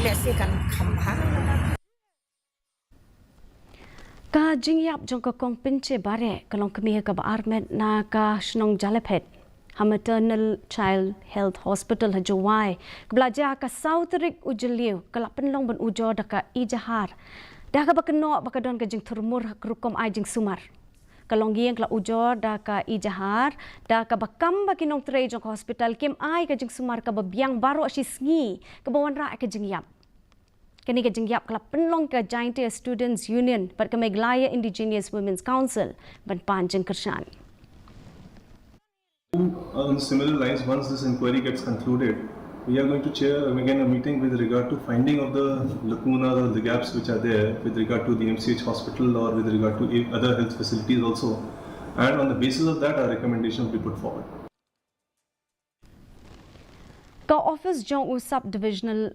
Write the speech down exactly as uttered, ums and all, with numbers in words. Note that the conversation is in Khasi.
Lehse kan kham bha. Ka jingïap jong ka Kong Pinche Bareh ka long kmie kaba armet na ka shnong Jalaphet ha Maternal Child Health Hospital ha Jowai, kaba la jia ka saw tarik u Jylliew, ka la pynlong ban ujor da ka ijahar, da kaba kynnoh ba ka don ka jingthurmur ha ka rukom ai jingsumar. Ka longïing ka la ujor da ka ijahar, da kaba kam ba ki nongtrei jong ka hospital kim ai ka jingsumar kaba biang baroh shi sngi, kaba wanrah ïa ka jingïap. Kane ka jingïap ka la pynlong ka Jaintia Students Union bad ka Meghalaya Indigenous Women's Council ban pan jingkyrshan. On similar lines, once this inquiry gets concluded, we are going to chair again a meeting with regard to finding of the lacunas or the gaps which are there with regard to the M C H hospital or with regard to other health facilities also. And on the basis of that, our recommendation will be put forward. Ka office jong u Sub Divisional